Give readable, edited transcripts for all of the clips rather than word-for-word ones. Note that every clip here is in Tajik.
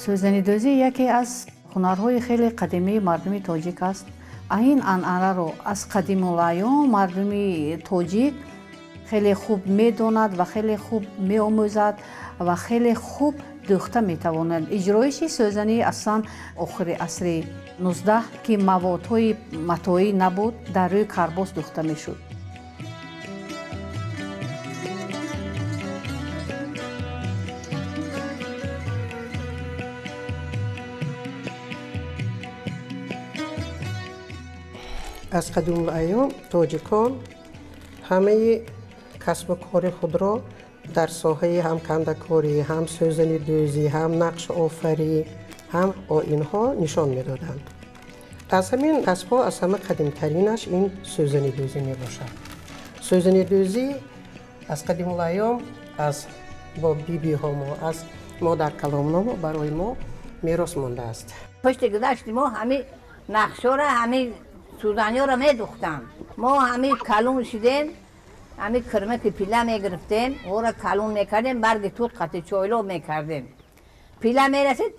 Сӯзанидӯзӣ яке аз ҳунарҳои хеле қадимии мардуми тоҷик аст. Ин анъанаро аз қадимулайём мардуми тоҷик хеле хуб медонад ва хеле хуб меомӯзад ва хеле хуб дӯхта метавонад. Иҷроиши сӯзанӣ аслан охири асри 19, ки маводҳои матоӣ набуд, дар рӯи карбос дӯхта мешуд. Аз қадимулайём тоҷикон ҳамаи касбу кори худро дар соҳаи ҳам кандакорӣ, ҳам сӯзанидӯзӣ, ҳам нақшофарӣ, ҳам оинҳо нишон медоданд. Аз ҳамин касбҳо аз ҳама қадимтаринаш ин сӯзанидӯзӣ мебошад. Сӯзанидӯзӣ аз қадимулайём аз бо бибиҳо мо, аз модаркаломно мо барои мо мерос мондааст. Пушти гузашти мо ҳамин нақшҳоро, ҳамин сӯзаниҳоро медӯхтанд. Мо ҳамин калон шудем, ҳамин кирмаки пила мегирифтем, ора калон мекардем, барги тут қати чойлоб мекардем. Пила мерасид,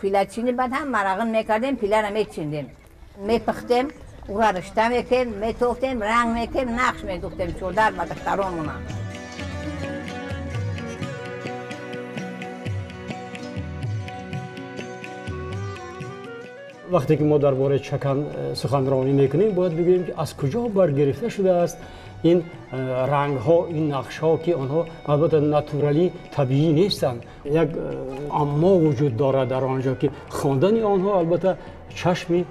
пилачини баъд ҳам марағин мекардем, пиларо мечиндем, мепухтем, ора ришта мекардем, метофтем, ранг мекардем, нақш медӯхтем чодар ба духтаронмона. Вақте ки мо дар бораи чакан суханронӣ мекунем, бояд бигӯем, ки аз куҷо баргирифта шудааст ин рангҳо, ин нақшҳо, ки онҳо албатта натуралӣ, табиӣ нестанд. Як аммо вуҷуд дорад дар он ҷо, ки хондани онҳо албатта чашми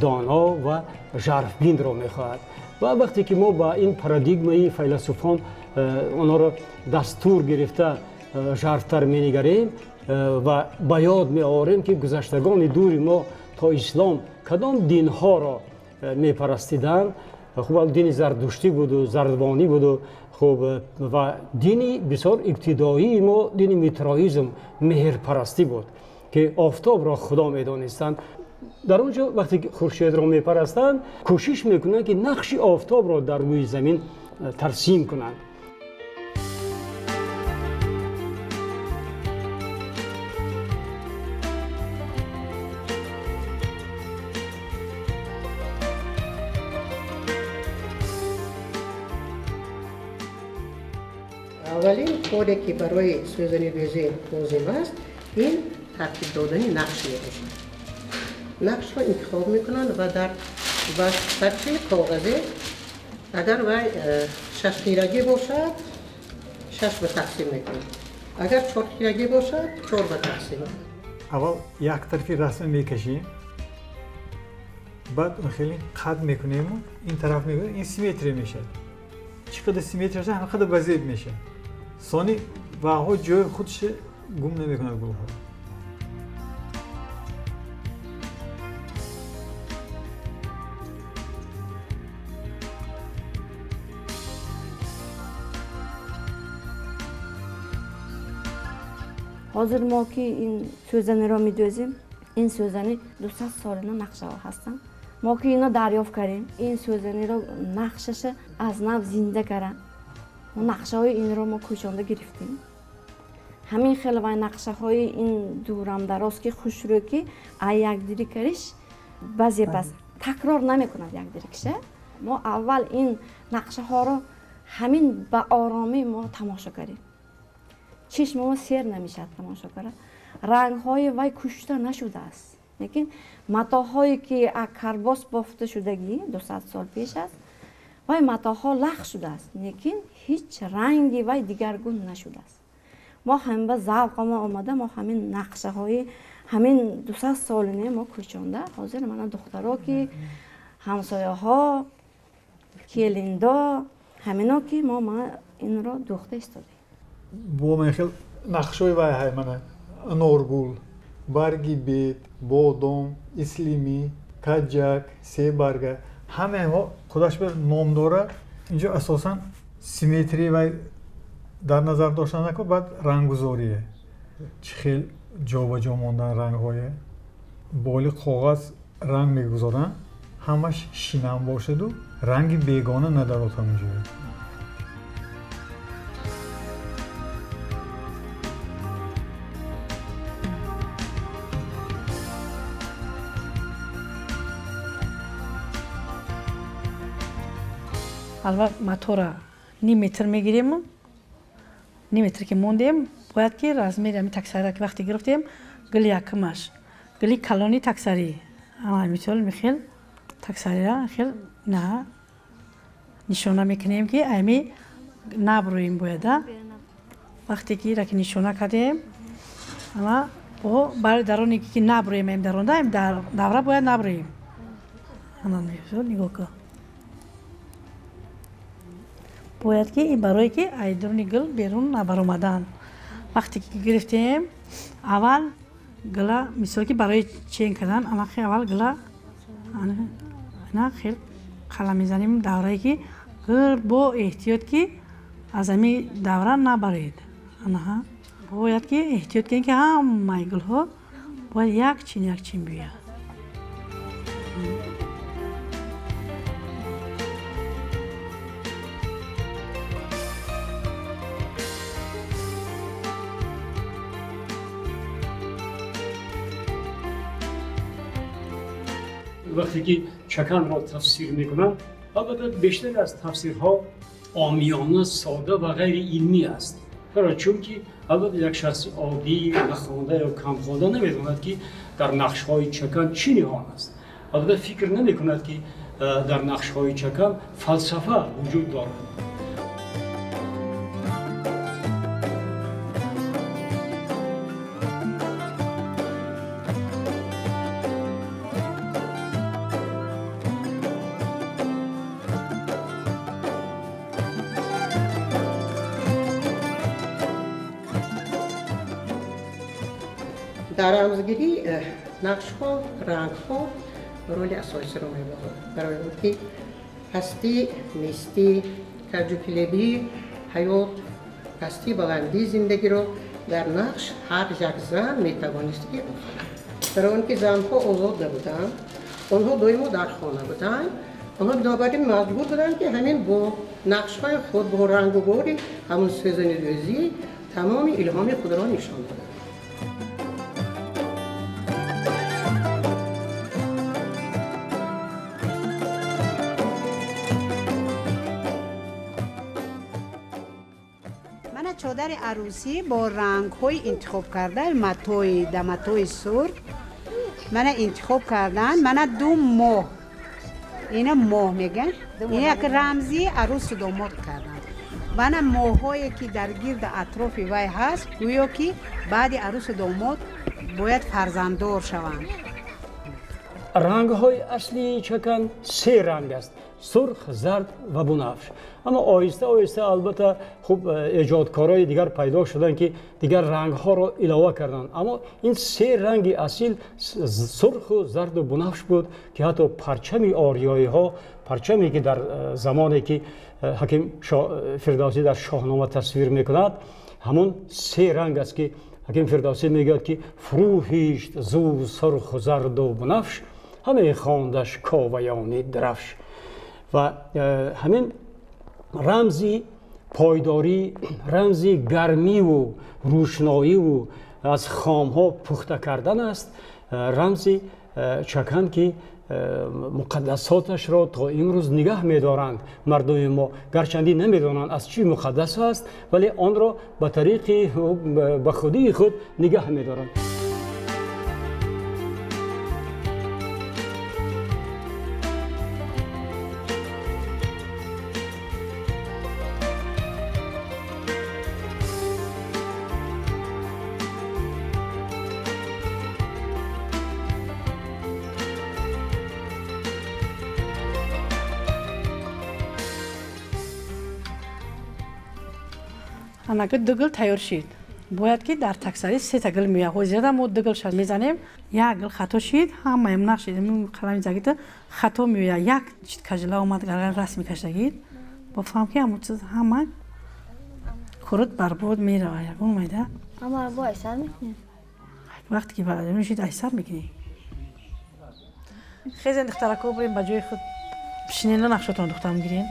доно ва жарфбинро мехоҳад. Ва вақте ки мо ба ин парадигмаи файласуфон онҳоро дастур гирифта жарфтар менигарем ва ба ёд меорем, ки гузаштагони дури мо то ислом кадом динҳоро мепарастиданд, хуб, дини зардуштӣ буду зардвонӣ буду, хуб, ва дини бисёр ибтидоии мо дини митроизм, меҳрпарастӣ буд, ки офтобро худо медонистанд. Дар он ҷо вақте ки хуршедро мепарастанд, кӯшиш мекунанд, ки нақши офтобро дар рӯи замин тарсим кунанд. Аввалин коре, ки барои сӯзанидӯзӣ лозим аст, ин тартиб додани нақш мебошад. Нақшро интихоб мекунанд ва дар сатҳи коғазе, агар вай шашхирагӣ бошад, шаш ба тақсим мекунад, агар чорхирагӣ бошад, чор ба тақсим. Аввал як тарафи расма мекашем, баъд хеле қад мекунему ин тараф мекунем, ин симметрия мешавад. Чӣ қадар симметрия шавад, ҳама қадар вазеб мешавад. Сони ваҳо ҷои худш гум намекунад гулҳо. Ҳозир мо ки ин сӯзаниро медӯзем, ин сӯзани 200 солина нақшаҳо ҳастанд. Мо ки ино дарёфт кардем, ин сӯзаниро нақшаша аз нав зинда кардан. Мо нақшаҳои инро мо кӯчонда гирифтем. Ҳамин хел вай нақшаҳои ин дурамдароз, ки хушрӯ, ки ай якдирикариш баъзе пас такрор намекунад якдирикша. Мо аввал ин нақшаҳоро ҳамин ба оромӣ мо тамошо кардем. Чишми мо сер намешавад тамошо карда. Рангҳои вай кушта нашудааст. Лекин матоҳое, ки аз карбос бофта шудагӣ 200 сол пеш аст, вай матоҳо лах шудааст, лекин ҳеҷ ранги вай дигаргун нашудааст. Мо ҳамин ба завқамо омада, мо ҳамин нақшаҳои ҳамин 200 солине мо кӯчонда, ҳозир мана духтаро, ки ҳамсояҳо, келиндо, ҳамино ки мо инро духта истодем. Бо ман хел нақшҳои вай ҳай мана аноргул, барги бед, бодом, ислимӣ, каҷак, себарга, ҳамаи инҳо худаш ба ном дорад. Инҷо асосан симметрия вай дар назар дошта накун, баъд ранггузорие, чӣ хел ҷобаҷо мондан рангҳое. Боли коғаз ранг мегузоранд, ҳамаш шинам бошаду ранги бегона надарод ҳамонҷоя. Аввал матора ним метр мегирем, ним метр ки мондем, бояд ки размери ҳамин таксарира ки вақте гирифтем, гили якумаш, гили калони таксарӣ, мисол михел таксарира хел на нишона мекунем ки ами наброем бояд. Вақте ки ира ки нишона кардем, ама бо барои дароне ки наброем, ам даронда, ам давра бояд наброем. Ана нигоҳ кун. Бояд ки ин барое ки ай дуруни гул берун набаромадан. Вақте ки гирифтем, аввал гула, мисол ки барои чен кардан, амақи аввал гула ана хел қалам мезанем даврае ки гул бо эҳтиёт ки аз ҳамин давра набаред. Анаҳа бояд ки эҳтиёт кунем ки ҳамаи гулҳо бояд як чин як чин биёяд. Вақте ки чаканро тафсир мекунам, албатта бештари аз тафсирҳо омиёна, сода ва ғайриилмӣ аст. Чаро? Чунки албатта як шахси оддӣ, нахонда ё камхонда наметавонад ки дар нақшҳои чакан чӣ ниҳон аст. Албатта фикр намекунад ки дар нақшҳои чакан фалсафа вуҷуд дорад. Дар рамзгирӣ нақшҳо, рангҳо роли асосиро мебозанд. Барои он ки ҳастӣ, нестӣ, каҷукилебии ҳаёт, пастӣ, баландии зиндагиро дар нақш ҳар як зан метавонист ки офарад. Барои он ки занҳо озод набуданд, онҳо доимо дар хона буданд, онҳо бинобар ин маҷбур буданд ки ҳамин бо нақшҳои худ, бо рангу бори ҳамун сӯзанидӯзӣ тамоми илҳоми худро нишон доданд. Чодари арӯсӣ бо рангҳои интихоб карда, матои даматои сурх мана интихоб кардан, мана ду моҳ, ина моҳ мегӯянд, ин як рамзи арӯсу домод кардан. Мана моҳҳое ки дар гирди атрофи вай ҳаст, гӯё ки баъди арӯсу домод бояд фарзанддор шаванд. Рангҳои аслии чакан се ранг аст: сурх, зард ва бунафш. Аммо оҳиста оҳиста албатта хуб эҷодкорои дигар пайдо шуданд ки дигар рангҳоро илова карданд. Аммо ин се ранги асил сурху зарду бунафш буд ки ҳатто парчами ориёиҳо, парчаме ки дар замоне ки ҳаким Фирдавсӣ дар Шоҳнома тасвир мекунад, ҳамон се ранг аст ки ҳаким Фирдавсӣ мегӯяд ки фурӯҳишт зу сурху зарду бунафш, ҳамаи хондаш коваёни дарафш. Ва ҳамин рамзи пойдорӣ, рамзи гармиву рӯшноиву аз хомҳо пухта кардан аст, рамзи чакан ки муқаддасоташро то имрӯз нигаҳ медоранд мардуми мо. Гарчанди намедонанд аз чӣ муқаддас аст, вале онро ба тариқи ба худии худ нигаҳ медоранд. Анаки ду гул тайёр шид. Бояд ки дар таксари сета гул меояд. Ҳозирда мо ду гул мезанем, як гул хато шид, ҳамаям нақш қалами загида хато меояд. Як чиз кажила омад, расми кашдагид. Бо фаҳм ки ҳамон чиз ҳама курут барбод меравад. Ягон майда. Ама бо айсар мекунем. Вақте ки баъд шид айсар мекунем. Хезен духтарако бурем ба ҷои худ бишинена нақшотон духтарам гирем.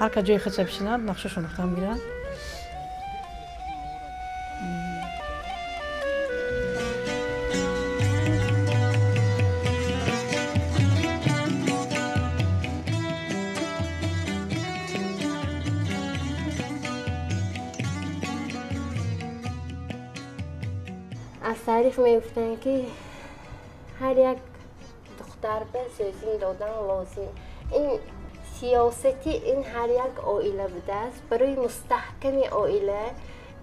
Ҳар ка ҷои худша бишинад, нақшашон духтарам гиранд. Аз таърих мегуфтанд, ки ҳар як духтар ба сӯзин додан лозим. Ин сиёсати ин ҳар як оила будааст. Барои мустаҳками оила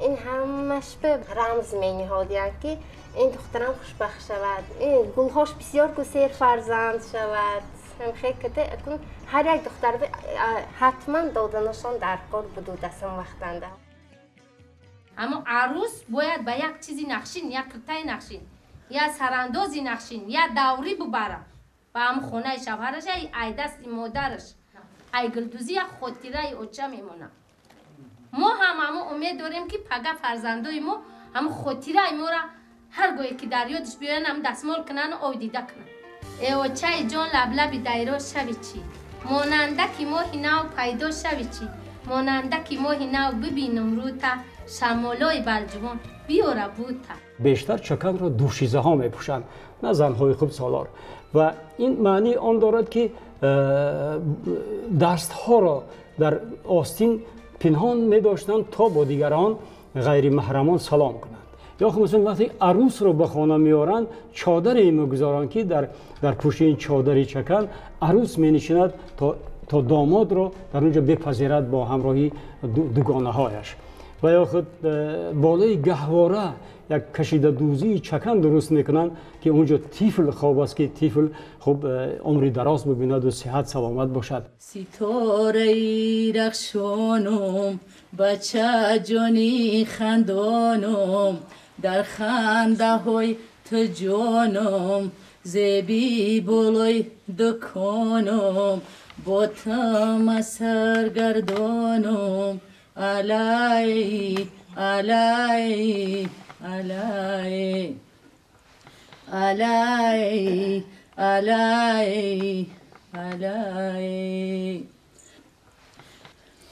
ин ҳамаш ба рамз мениҳодиянд, ки ин духтарам хушбахт шавад, ин гулҳош бисёр ку серфарзанд шавад. Ҳар як духтар ҳатман доданашон дар кор будудасан вақтанда. Аммо арӯс бояд ба як чизи нақшин, як киртаи нақшин, я сарандози нақшин, я даврӣ бубара ба ҳам хонаи шавҳараш, ай дасти модараш, ай гулдӯзӣ як хотираи оча мемонад. Мо ҳам ҳамо умед дорем, ки пага фарзандои мо ҳамо хотираи моро ҳар гоҳе ки дар ёдаш биёянд, ҳам дастмол кунану ой дида кунанд. Э очаи ҷон, лаблаби дайро шави чӣ, монанда ки моҳи нав пайдо шави чӣ, монанда ки моҳи нав бибинум рӯта, шамолои балҷувон биёра бута. Бештар чаканро дӯшизаҳо мепӯшанд, на занҳои хубсолор. Ва ин маънии он дорад, ки дастҳоро дар остин пинҳон медоштанд, то бо дигарон ғайримаҳрамон салом кунанд. Ё масалан вақте арӯсро ба хона меоранд, чодаре мегузоранд, ки дар пушти ин чодари чакан арӯс менишинад, то домодро дар он ҷо бипазирад бо ҳамроҳии дугонаҳояш. Ва ё худ болои гаҳвора як кашидадӯзии чакан дуруст мекунанд, ки он ҷо тифл хоб аст, ки тифл хуб умри дароз бибинаду сиҳат саломат бошад. Ситораи рахшонум, бачаҷони хандонум, дар хандаҳои ту ҷонум, зеби болои дуконум, бо ту масаргардонум. Алай, алай, алай, алай, алай, алай.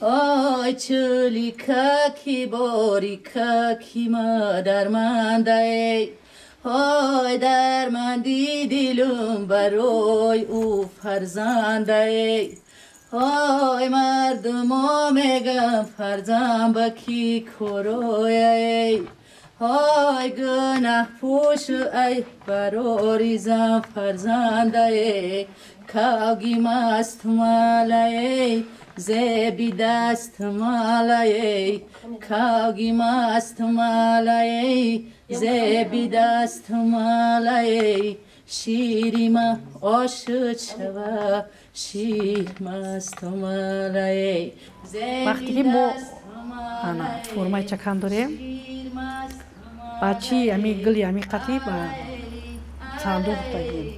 Ой, чулика ки борика ки ма дармандаe, ой, дарманди дилум барои ӯ фарзандаe. Ой, мардумо мегам фарзанд ба ки корояe, ой, гунаҳ пӯшу ай барори зан фарзандае, кавги мастмалае, зеби дастмалае, кавги мастмалае, зеби дастмалае, ширима ошуд шава, шир мастмалае. Вақте ки мо формаи чакан дорем, ба чи ами гули ами қатӣ ба сарандоз тухта бигем.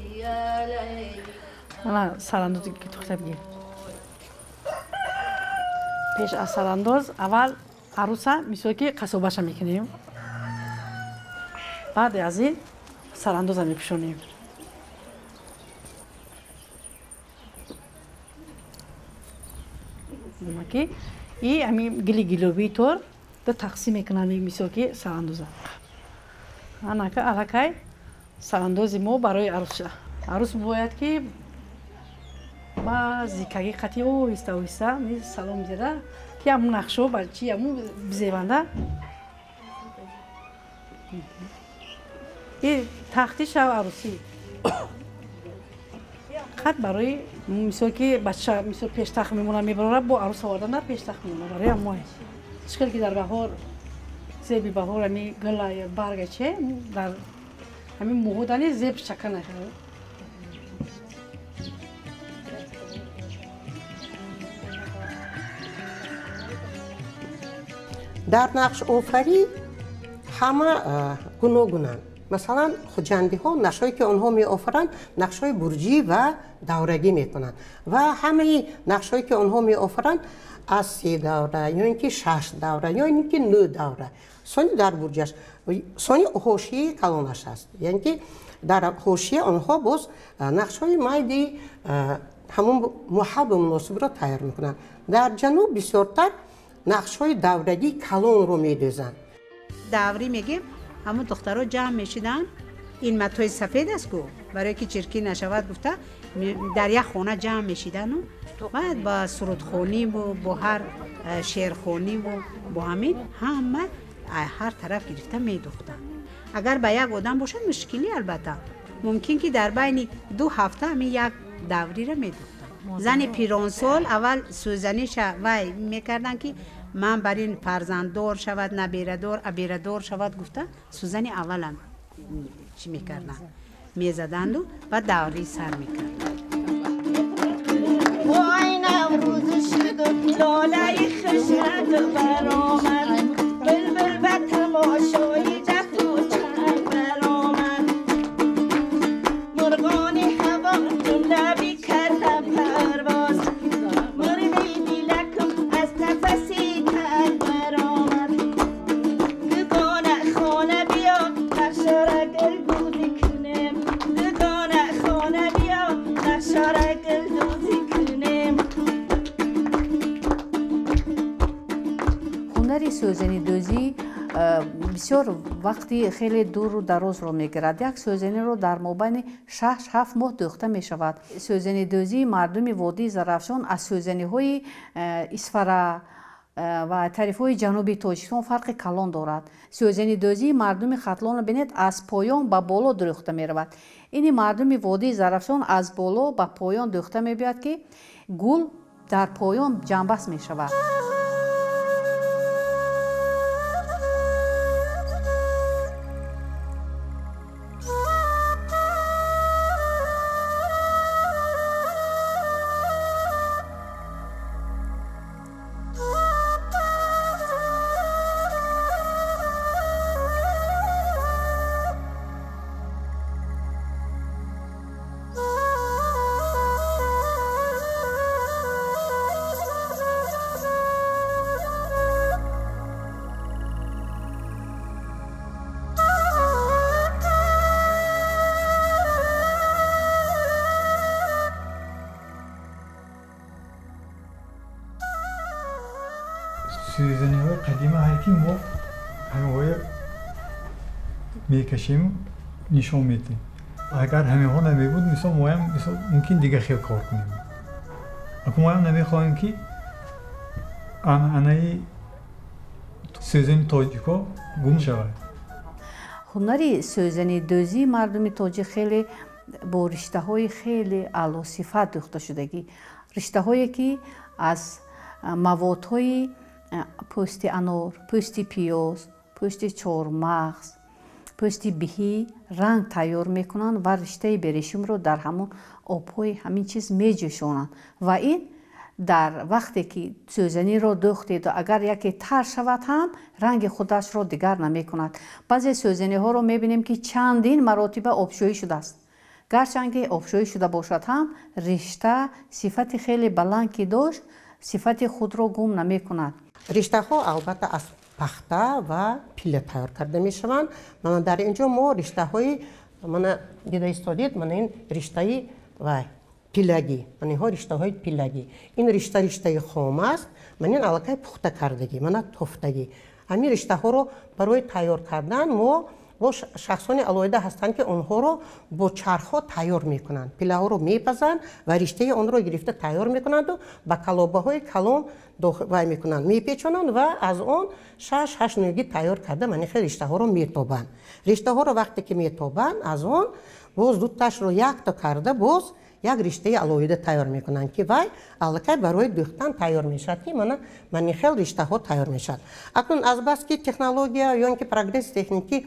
Ана сарандоз тухта бигем. Пеш аз сарандоз аввал арӯса мисол ки қасобаша мекунем, баъд аз ин сарандоза мепӯшонем. Ки и ами гили гилобии тор ду тақсим мекунам, мисол ки сарандоза. Анака аллакай сарандози мо барои арӯс. Арӯс бояд ки ба зикагӣ қатӣ оҳиста оҳиста салом зада, ки ҳамун нақшо ба чи ҳамун бизеванда. И тахти шав арӯсӣ қад барои мисол ки бача мисол пештахт мемона, мебарора бо арӯс овардан дар пештахт мемона барои ҳамои. Чӣ ки дар баҳор зеби баҳор ами гула барга че дар ҳамин муҳудани зеб чакана. Дар нақшофарӣ ҳама гуногунанд. Масалан, хуҷандиҳо нақшҳое ки онҳо меофаранд, нақшҳои бурҷӣ ва даврагӣ мекунанд ва ҳамаи нақшҳое ки онҳо меофаранд аз се давра ё ин ки шаш давра ё ин ки нӯ давра. Сони дар бурҷаш, сони ҳошияи калонаш аст, яъне ки дар ҳошия онҳо боз нақшҳои майди ҳамон муҳаббу муносибро тайёр мекунанд. Дар ҷануб бисёртар нақшҳои даврагии калонро медӯзанд. Даврӣ мегем, ҳамон духтаро ҷамъ мешиданд. Ин матои сафед аст ку, барое ки чиркин нашавад гуфта дар як хона ҷамъ мешидану баъд ба сурудхониву бо ҳар шеърхониву бо ҳамин ҳама ҳар тараф гирифта медухтанд. Агар ба як одам бошад, мушкилӣ албатта. Мумкин ки дар байни 2 ҳафта ҳамин як давриро медухтанд. Зани пиронсол аввал сӯзаниша вай мекарданд, ки ман бар ин фарзанддор шавад, наберадор, аберадор шавад гуфта, сӯзани аввалам чӣ мекарданд? Мезаданду ва даври сар мекарданд. وای نوروز شد و لاله خشرت برآمد، بلبل به تماشای جت و چرخ برآمد، مرغان هوا جمله کرده پرواز، مرغ دیلکم از نفسی تر برآمد، دگانه خانه بیا نقشاره گل دوزی کنیم، دگانه خانه بیا نقشاره گل دوزی کنیم. Ҳунари сӯзанидӯзӣ бисёр вақти хеле дуру дарозро мегирад. Як сӯзаниро дар мобайни 6-7 моҳ дӯхта мешавад. Сӯзанидӯзии мардуми водии Зарафшон аз сӯзаниҳои Исфара ва тарифҳои ҷануби Тоҷикистон фарқи калон дорад. Сӯзанидӯзии мардуми Хатлонро бинед, аз поён ба боло дӯхта меравад. Ини мардуми водии Зарафшон аз боло ба поён дӯхта мебиёяд, ки гул дар поён ҷамъбаст мешавад. Сӯзаниҳои қадима ҳай ки мо ҳамаҳоя мекашем, нишон медиҳем. Агар ҳамаҳо намебуд, мисол моям мисол мумкин дигар хел кор кунем. Аку моям намехоҳем ки анъанаи сӯзани тоҷико гум шавад. Ҳунари сӯзанидӯзии мардуми тоҷик хеле бо риштаҳои хеле аълосифат дӯхта шудагӣ. Риштаҳое ки аз маводҳои пӯсти анор, пӯсти пиёз, пӯсти чормағз, пӯсти биҳӣ ранг тайёр мекунанд ва риштаи берешимро дар ҳамон обҳои ҳамин чиз меҷӯшонанд. Ва ин дар вақте ки сӯзаниро дӯхтеду агар яке тар шавад ҳам, ранги худашро дигар намекунад. Баъзе сӯзаниҳоро мебинем, ки чандин маротиба обшӯӣ шудааст. Гарчанд ки обшӯӣ шуда бошад ҳам, ришта сифати хеле баланд ки дошт, сифати худро гум намекунад. Риштаҳо албатта аз пахта ва пилла тайёр карда мешаванд. Мана дар ин ҷо мо риштаҳои мана дида истодед, мана ин риштаи вай пиллагӣ, мана инҳо риштаҳои пиллагӣ. Ин ришта риштаи хом аст, мана ин аллакай пухта кардагӣ, мана тофтагӣ. Ҳамин риштаҳоро барои тайёр кардан мо бо шахсони алоҳида ҳастанд, ки онҳоро бо чархҳо тайёр мекунанд. Пиллаҳоро мепазанд ва риштаи онро гирифта тайёр мекунанду ба калобаҳои калон вай мекунанд, мепечонанд ва аз он 6-8 нӯги тайёр карда мана хел риштаҳоро метобанд. Риштаҳоро вақте ки метобанд, аз он боз дуташро якто карда боз як риштаи алоҳида тайёр мекунанд, ки вай аллакай барои дӯхтан тайёр мешавад, ки мана мани хел риштаҳо тайёр мешавад. Акнун азбаски технология ё ин ки прогресси техникӣ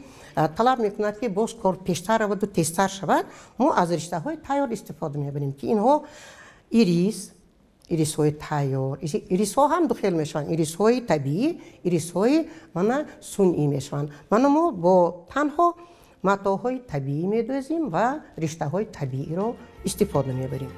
талаб мекунад, ки боз кор пештар раваду тезтар шавад, мо аз риштаҳои тайёр истифода мебарем, ки инҳо ирис, ирисҳои тайёр, ирисҳо ҳам ду хел мешаванд, ирисҳои табиӣ, ирисҳои мана сунъӣ мешаванд. Мана мо бо танҳо матоъҳои табиӣ медӯзем ва риштаҳои табииро истифода мебарем.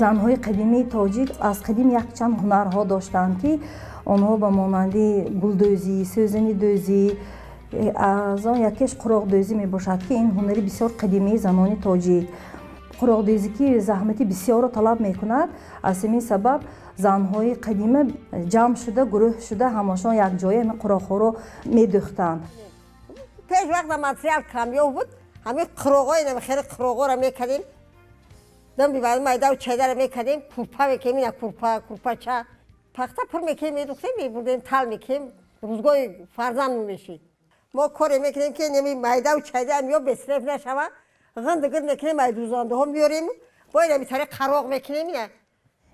Занҳои қадимии тоҷик аз қадим якчанд ҳунарҳо доштанд, ки онҳо ба монанди гулдӯзӣ, сӯзанидӯзӣ, аз он якеш қуроқдӯзӣ мебошад, ки ин ҳунари бисёр қадимии занони тоҷик. Қуроқдӯзӣ ки заҳмати бисёрро талаб мекунад, аз ҳамин сабаб занҳои қадима ҷамъ шуда, гурӯҳ шуда, ҳамашон якҷоя ҳамин қуроқҳоро медӯхтанд. Пеш вақта материал камёб буд, ҳамин қуроғҳои хеле қуроғҳоро мекардем, дам бибарем майдаву чайдаро мекардем, курпа мекардем, ина курпа, курпача, пахта пур мекардем, медухтем, мебурдем, тал мекардем, рӯзгоҳи фарзанд мешид. Мо коре мекунем ки неми майдаву чайдаам ё бесреф нашава, ғинд гирд мекунем, майдӯзандаҳо меорем, бо ин ҳамин тариқ қароқ мекунем. Ина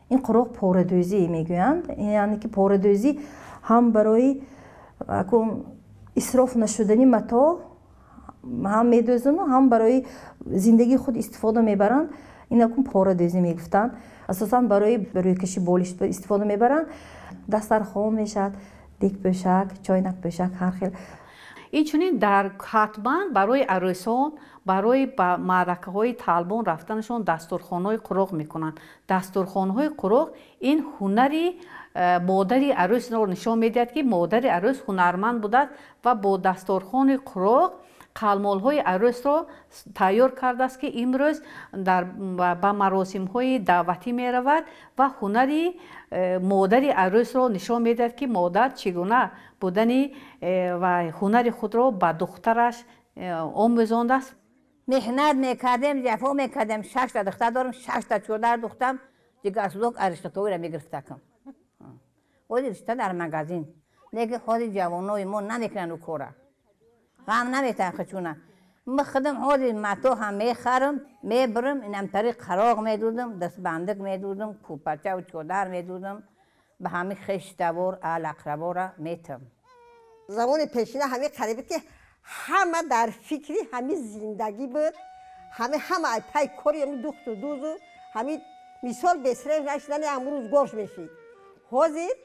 ин қуроқ порадӯзӣ мегӯянд, яъне ки порадӯзӣ ҳам барои исроф нашудани матоъ ҳам медӯзану ҳам барои зиндагии худ истифода мебаранд. Ин акун порадӯзӣ мегуфтанд. Асосан барои рӯйкаши болишт истифода мебаранд. Дастархон мешавад, дегпӯшак, чойнакпӯшак, ҳар хел. Инчунин дар ҳатман барои арӯсон, барои ба маъракаҳои талбон рафтанашон дастурхонҳои қуроқ мекунанд. Дастурхонҳои қуроқ ин ҳунари модари арӯсро нишон медиҳад, ки модари арӯс ҳунарманд будааст ва бо дастурхони қуроқ қалмолҳои арӯсро тайёр кардааст, ки имрӯз ба маросимҳои даъватӣ меравад ва ҳунари модари арӯсро нишон медиҳад, ки модар чӣ гуна будани ва ҳунари худро ба духтараш омӯзондааст. Меҳнат мекардем, ҷафо мекардем. 6та духтар дорам, 6та чодар духтам, ҷигарсӯзок ариштатовиро мегирифтакам. Ҳозир ришта дар магазин. Лекин ҳозир ҷавонои мо намекунанд ӯ кора. Ғам наметаҳанд хичуна. Ма худам ҳозир матоъ ҳам мехарам, мебарам, инам тариқ қароқ медудам, дастбандак медудам, кӯпачаву чодар медудам, ба ҳамин хештавор, аҳл-ақрабора метам. Замони пешина ҳамин қариб ки ҳама дар фикри ҳамин зиндагӣ буд, ҳама пай кори ҳамин духту дузу, ҳамин мисол бесреф нашидани ҳамун рӯзгорш мешид. Ҳозир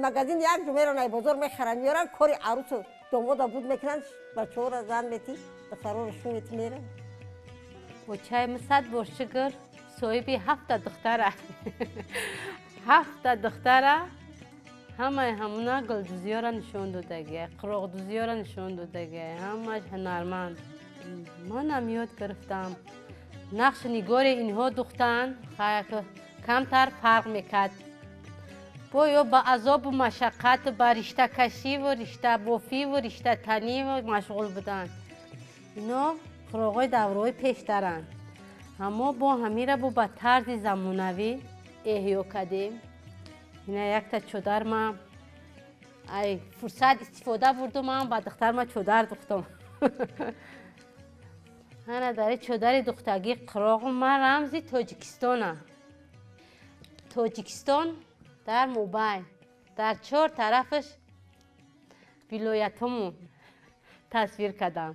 магазин як ҷо меран, ай бозор мехаранд, меоранд, кори арӯсу домода буд мекунанд, бачаҳоро зан метӣ, духтарҳоро шу метӣ, меранд. Бочаи 100 бор шукр, соҳиби 7та духтара. 7та духтара ҳамаи ҳамуна гулдӯзиёро нишон додагия, қуроқдӯзиёро нишон додагия, ҳамаш ҳунарманд. Манам ёд гирифтам. Нақши нигори инҳо духтанд, камтар фарқ мекард. Бо ё ба азобу машаққату ба риштакашиву риштабофиву риштатаниву машғул буданд. Ино қуроғҳои давраҳои пештаранд. Аммо бо ҳамира бо ба тарзи замонавӣ эҳё кардем. Ина якта чодар ма ай фурсат истифода бурдум, ман ба духтарма чодар духтам. Ана дар чодари духтагӣ қуроғу ман рамзи Тоҷикистона. Тоҷикистон дар мобайн, дар 4 тарафаш вилоятҳомон тасвир кардам.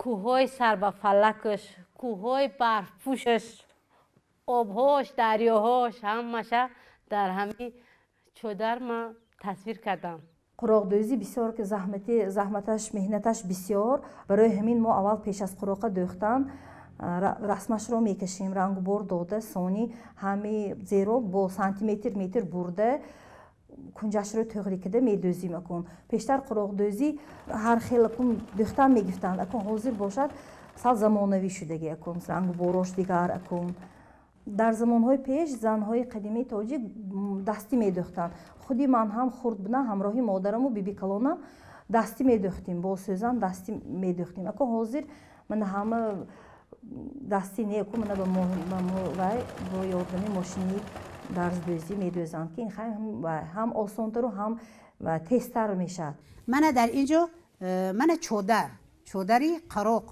Кӯҳҳои сарбафалакаш, кӯҳҳои барфпӯшаш, обҳош, дарёҳош, ҳамаша дар ҳамин чодар ман тасвир кардам. Қуроқдӯзӣ бисёр ки заҳматаш, меҳнаташ бисёр. Барои ҳамин мо аввал пеш аз қуроқа дӯхтан расмашро мекашем, рангубор дода, сони ҳами зеро бо сантиметр метр бурда кунҷашро тӯғрӣ карда медӯзим. Акун пештар қуроқдӯзӣ ҳар хел акун дӯхтан мегирифтанд, акун ҳозир бошад сал замонавӣ шудаги, акун рангуборош дигар. Акун дар замонҳои пеш занҳои қадимии тоҷик дастӣ медӯхтанд. Худи ман ҳам хурд будам, ҳамроҳи модараму бибикалонам дастӣ медӯхтем, бо сӯзан дастӣ медӯхтем. Акун ҳозир ман ҳама дастӣ не, акун мана вай бо ёрдами мошини дарздӯзӣ медӯзанд, ки ин ҳам осонтару ҳам тезтар мешавад. Мана дар ин ҷо мана чодар, чодари қароқ.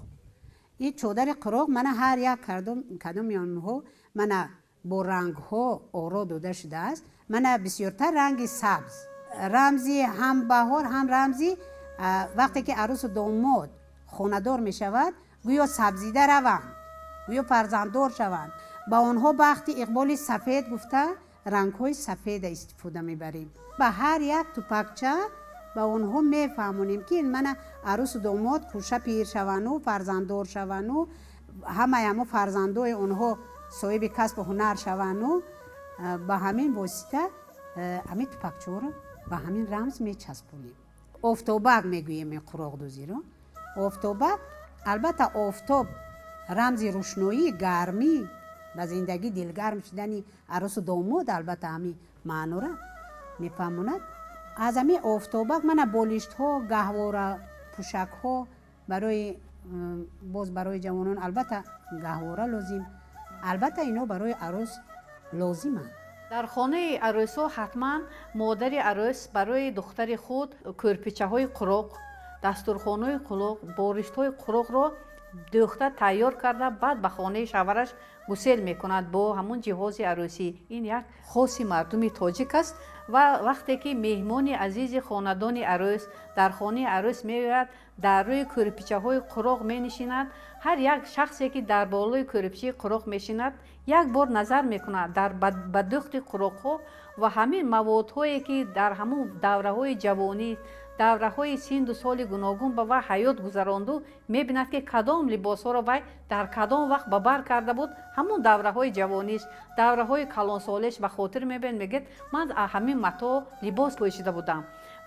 Ин чодари қароқ мана ҳар як кадоми онҳо мана бо рангҳо оро дода шудааст. Мана бисёртар ранги сабз, рамзи ҳам баҳор, ҳам рамзи вақте ки арӯсу домод хонадор мешавад, гӯё сабзида раванд, гӯё фарзанддор шаванд. Ба онҳо бахти иқболи сафед гуфта рангҳои сафеда истифода мебарем. Ба ҳар як тупакча ба онҳо мефаҳмонем, ки мана арӯсу домод кӯша пир шаванду фарзанддор шаванду ҳамаи ҳамо фарзандои онҳо соҳиби касбу ҳунар шаванду ба ҳамин восита ҳамин тупакчаҳоро ба ҳамин рамз мечаспонем. Офтобак мегӯем ин қуроқдӯзиро. Офтобак, албатта офтоб рамзи рӯшноӣ, гармӣ, ба зиндагӣ дилгарм шудани арӯсу домод, албатта ҳамин маънора мефаҳмонад. Аз ҳамин офтобак мана болиштҳо, гаҳвора Пӯшакҳо барои боз барои ҷавонон албатта гаҳвора лозим, албатта ино барои арӯс лозиманд. Дар хонаи арӯсҳо ҳатман модари арӯс барои духтари худ кӯрпичаҳои қуроқ, дастурхонаи қуроқ, бориштҳои қуроқро дӯхта тайёр карда, баъд ба хонаи шавҳараш гусел мекунад бо ҳамун ҷиҳози арӯсӣ. Ин як хоси мардуми тоҷик аст ва вақте ки меҳмони азизи хонадони арӯс дар хонаи арӯс меояд, дар рӯи кӯрпичаҳои қуроқ менишинад. Ҳар як шахсе ки дар болои кӯрпичаи қуроқ мешинад, як бор назар мекунад дар ба дӯхти қуроқҳо ва ҳамин маводҳое ки дар ҳамун давраҳои ҷавонӣ, давраҳои синду соли гуногун ба вай ҳаёт гузаронду, мебинад ки кадом либосҳоро вай дар кадом вақт ба бар карда буд. Ҳамун давраҳои ҷавониш, давраҳои калонсолиш ба хотир мебинад, мегӯяд ман ҳамин матоъ либос пӯшида будам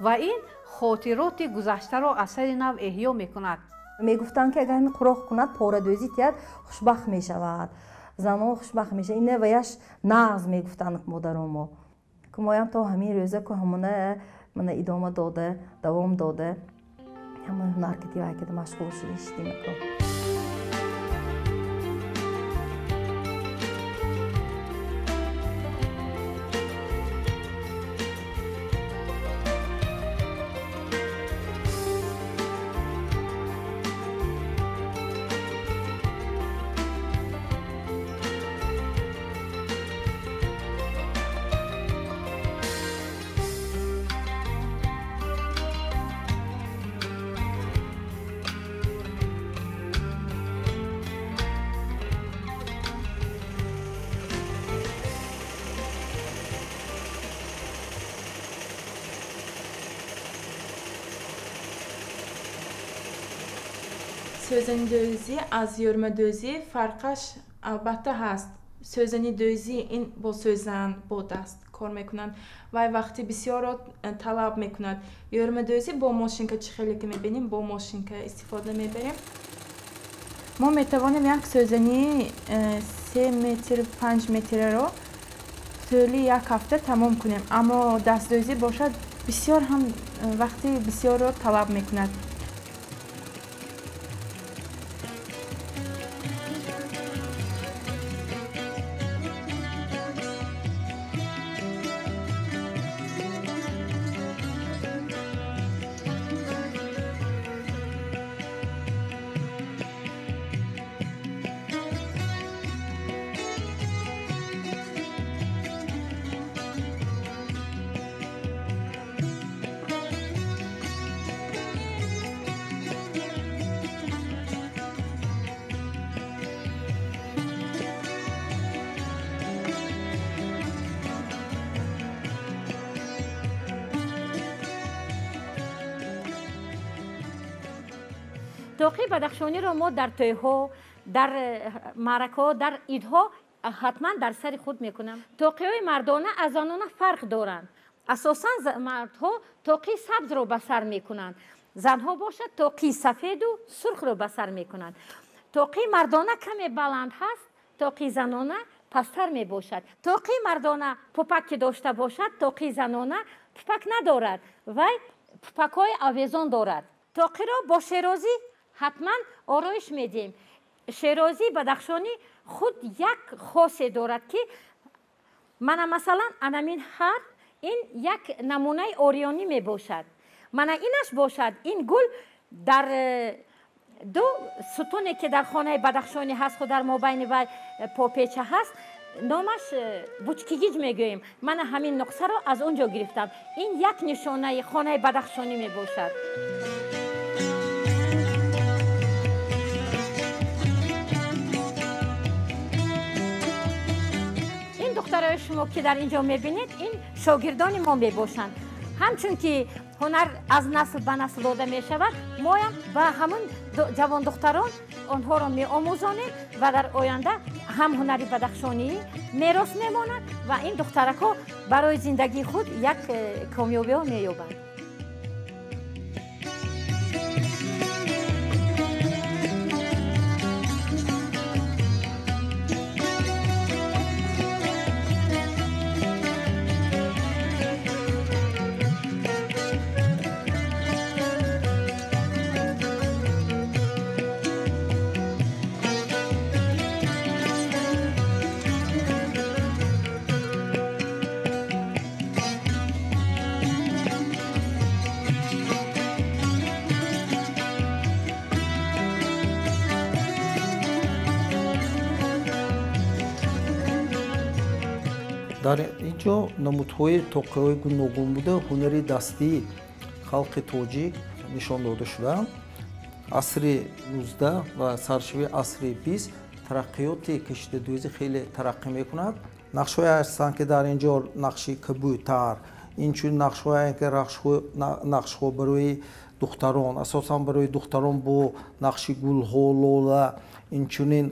ва ин хотироти гузаштаро аз сари нав эҳё мекунад. Мегуфтанд ки агар ҳамин қуроқ кунад, порадӯзӣ тиҳад, хушбахт мешавад, занон хушбахт мешавад. Ина ваяш нағз мегуфтанд модарон мо, ки моям то ҳамин рӯза ку ҳамона мана идома дода, давом дода, ҳамон ҳунар ки дивай када машғул шуда шидем. Сӯзанидӯзӣ аз ёрмадӯзӣ фарқаш албатта ҳаст. Сӯзанидӯзӣ ин бо сӯзан, бо даст кор мекунанд вай вақти бисёрро талаб мекунад. Ёрмадӯзӣ бо мошинка, чӣ хеле ки мебинем, бо мошинка истифода мебарем. Мо метавонем як сӯзании 3 метр, 5 метраро тӯли як ҳафта тамом кунем, аммо дастдӯзӣ бошад бисёр ҳам вақти бисёрро талаб мекунад. Тоқи бадахшониро мо дар тӯйҳо, дар маъракаҳо, дар идҳо ҳатман дар сари худ мекунам. Тоқиҳои мардона аз занона фарқ доранд. Асосан мардҳо тоқи сабзро ба сар мекунанд, занҳо бошад тоқи сафеду сурхро ба сар мекунанд. Тоқи мардона каме баланд ҳаст, тоқи занона пасттар мебошад. Тоқи мардона пупак ки дошта бошад, тоқи занона пупак надорад, вай пупакҳои овезон дорад. Тоқиро бо шерозӣ ҳатман ороиш медиҳем. Шерозии бадахшонӣ худ як хосе дорад ки мана масалан анамин ҳар ин як намунаи орионӣ мебошад. Мана инаш бошад, ин гул дар ду сутуне ки дар хонаи бадахшонӣ ҳаст, худ дар мобайни вай попеча ҳаст, номаш бучкигиҷ мегӯем. Мана ҳамин нуқсаро аз он ҷо гирифтам. Ин як нишонаи хонаи бадахшонӣ мебошад. Духтарои шумо ки дар ин ҷо мебинед, ин шогирдони мо мебошанд. Ҳамчун ки ҳунар аз насл ба насл дода мешавад, моям ба ҳамун ҷавондухтарон онҳоро меомӯзонем ва дар оянда ҳам ҳунари бадахшонӣ мерос мемонад ва ин духтаракҳо барои зиндагии худ як комёбиҳо меёбанд. Дар ин ҷо намудҳои тоқиҳои гуногун буда, ҳунари дастии халқи тоҷик нишон дода шудаанд. Асри 19 ва саршавии асри 20 тараққиёти кашидадӯзӣ хеле тараққӣ мекунад. Нақшҳое ҳастанд, ки дар ин ҷо нақши кабӯтар, инчунин нақшҳое ки нақшҳо барои духтарон, асосан барои духтарон бо нақши гулҳо, лола, инчунин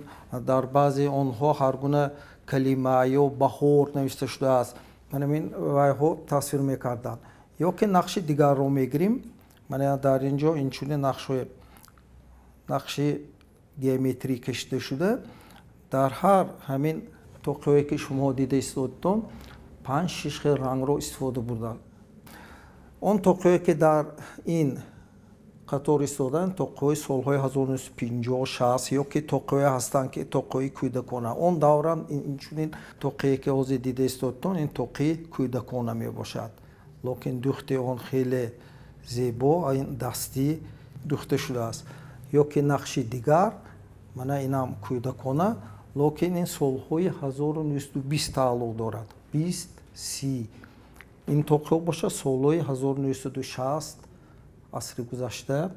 дар баъзе онҳо ҳар гуна калима ё баҳор навишта шудааст. Мана ин вайҳо тасвир мекарданд. Ё ки нақши дигарро мегирим. Мана дар ин ҷо инчунин нақши геометрӣ кашида шуда. Дар ҳар ҳамин тоқиҳое ки шумо дида истодтон, 5-6 хел рангро истифода бурданд. Он тоқиҳое ки дар ин қатор истоданд, тоқиҳои солҳои 1950-60 ё ки тоқиҳое ҳастанд, ки тоқиҳои кӯдакона. Он даврам инчунин тоқие ки ҳозир дида истодтон, ин тоқии кӯдакона мебошад. Лекин духти он хеле зебо, ин дастӣ духта шудааст. Ё ки нақши дигар, мана инам кӯдакона, лекин ин солҳои 1920 тааллуқ дорад. 20-30. Ин тоқиҳо бошад солҳои 1960 асри гузашта,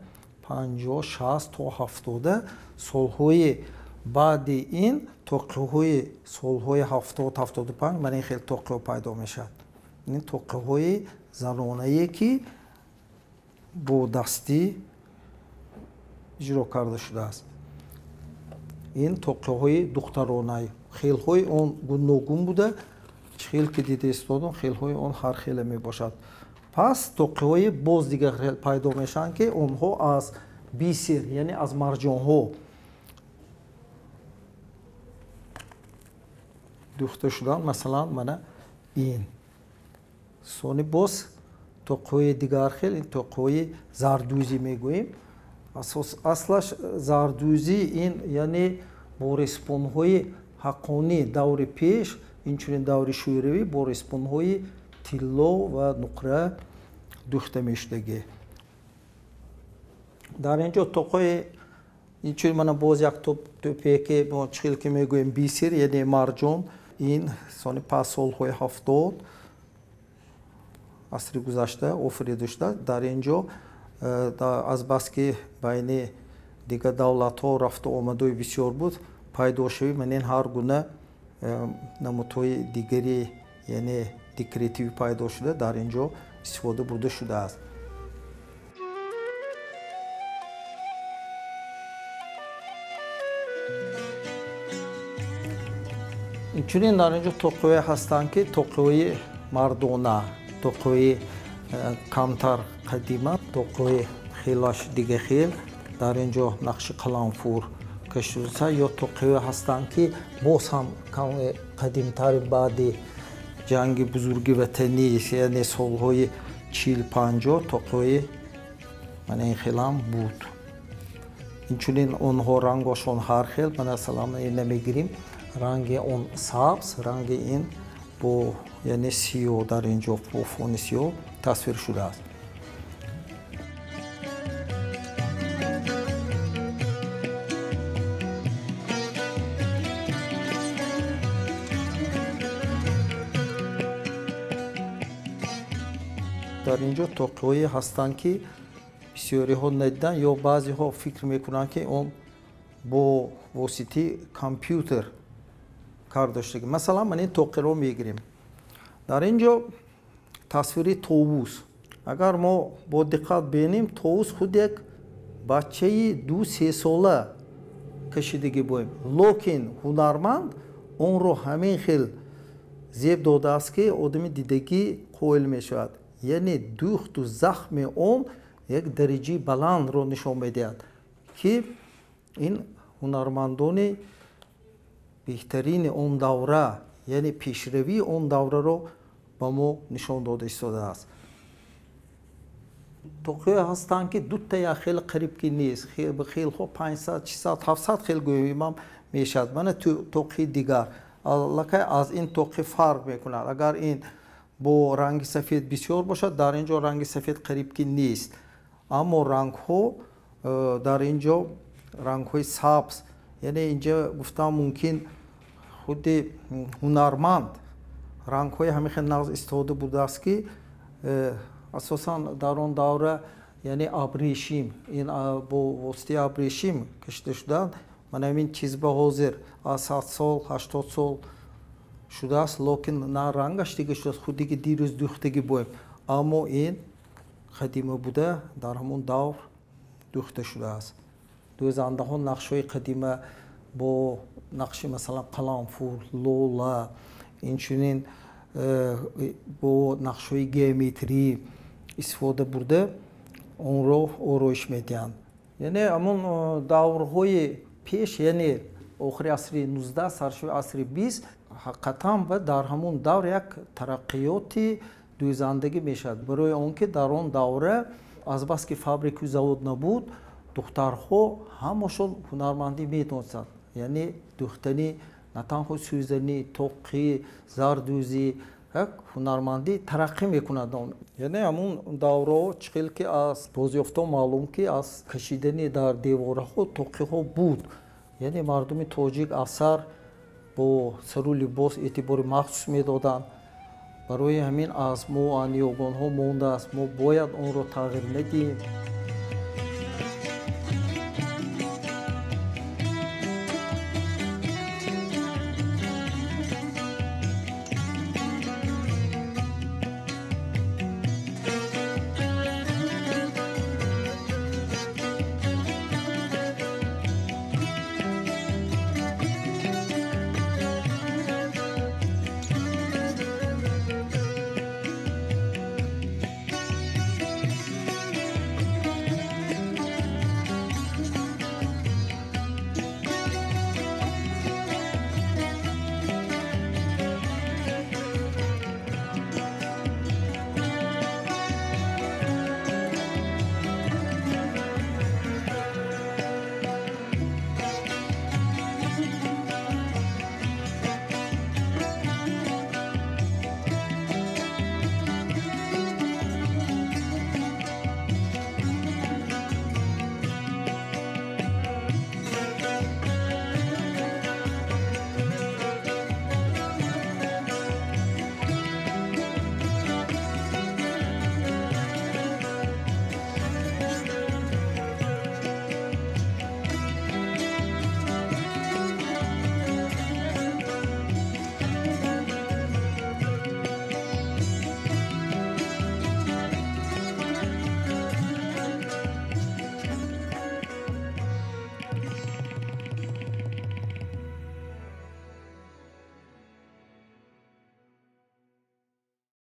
50-60 то 70 солҳои баъди ин тоқиҳои солҳои 70-75 мана ин хел тоқиҳо пайдо мешавад. Ин тоқиҳои занонае ки бо дастӣ иҷро карда шудааст. Ин тоқиҳои духтарона, хелҳои он гуногун буда, хел ки дида истодам, хелҳои он ҳар хеле мебошад. Пас тоқиҳои боз дигар хел пайдо мешаванд, ки онҳо аз бисер, яъне аз марҷонҳо духта шуданд. Масалан, мана ин. Сони боз тоқиҳои дигар хел, ин тоқиҳои зардӯзӣ мегӯем. Аслаш зардӯзӣ ин яъне бо респонҳои ҳаққонӣ даври пеш, инчунин даври шӯравӣ бо респонҳои тилло ва нуқра духта мешудагӣ. Дар ин ҷо тоқҳои инчунин мана боз як тӯпе ки мо чӣ хел ки мегӯем бисер, яъне марҷон, ин сони пас солҳои 70 асри гузашта офарида шуда. Дар ин ҷо азбаски байни дигар давлатҳо рафту омадои бисёр буд, пайдо шуди ман ин ҳар гуна намудҳои дигари, яъне декоративӣ пайдо шуда, дар ин ҷо истифода бурда шудааст. Инчунин дар ин ҷо тоқиҳое ҳастанд, ки тоқиҳои мардона, тоқиҳои камтар қадима, тоқиҳои хелаш дига хел. Дар ин ҷо нақши қаламфур кашида, ё тоқиҳое ҳастанд, ки боз ҳам қадимтари баъди ҷанги бузурги ватанӣ, яъне солҳои 40-50 тоқиҳои мана ин хелам буд. Инчунин онҳо рангошон ҳар хел, масалан ина мегирим, ранги он сабз, ранги ин бо яъне сиёҳ, дар ин ҷо бо фони сиёҳ тасвир шудааст. Дар ин ҷо тоқиҳое ҳастанд, ки бисёриҳо надиданд ё баъзеҳо фикр мекунанд, ки он бо воситаи компютер кар доштагӣ. Масалан, ман ин тоқиро мегирем. Дар ин ҷо тасвири товус. Агар мо бо диққат бинем, товус худ як бачаи 2-3 сола кашидагӣ боем. Лекин ҳунарманд онро ҳамин хел зеб додааст, ки одами дидагӣ қоил мешавад. Яъне духту захми он як дараҷаи баландро нишон медиҳад, ки ин ҳунармандони беҳтарини он давра, яъне пешравии он давраро ба мо нишон дода истодааст. Тоқиҳое ҳастанд, ки дута як хел қариб ки нест, хелҳо 500, 600, 700 хел гӯем ҳам мешавад. Мана тоқи дигар аллакай аз ин тоқи фарқ мекунад. Агар ин бо ранги сафед бисёр бошад, дар ин ҷо ранги сафед қариб ки нест. Аммо рангҳо дар ин ҷо рангҳои сабз, яъне инҷа гуфтам мумкин худи ҳунарманд Рангҳои ҳамин хел нағз истифода бурдааст, ки асосан дар он давра, яъне абрешим, ин бо воситаи абрешим кашида шуданд. Мана ҳамин чиз ба ҳозир аз 100 сол, 80 сол шудааст, лекин на рангаш дига шудааст, худи ки дирӯз дӯхтагӣ боем, аммо ин қадима буда, дар ҳамон давр дӯхта шудааст. Дӯзандаҳо нақшҳои қадима бо нақши, масалан, қаламфур, лола, инчунин бо нақшҳои геометрӣ истифода бурда, онро ороиш медиҳанд. Яъне ҳамон даврҳои пеш, яъне охири асри 19, саршави асри 20, ҳақиқатан ва дар ҳамон давр як тараққиёти дӯзандагӣ мешавад, барои он ки дар он давра азбаски фабрику завод набуд, духтарҳо ҳамашон ҳунармандӣ медонистанд, яъне дӯхтани на танҳо сӯзанӣ, тоқӣ, зардӯзӣ, ҳунармандӣ тараққӣ мекунад. Яъне ҳамун давраҳо чӣ хел ки аз бозёфтҳо маълум, ки аз кашидани дар девораҳо тоқиҳо буд. Яъне мардуми тоҷик асар бо сару либос эътибори махсус медоданд. Барои ҳамин аз мо ниёгонҳо мондааст, мо бояд онро тағйир надиҳем.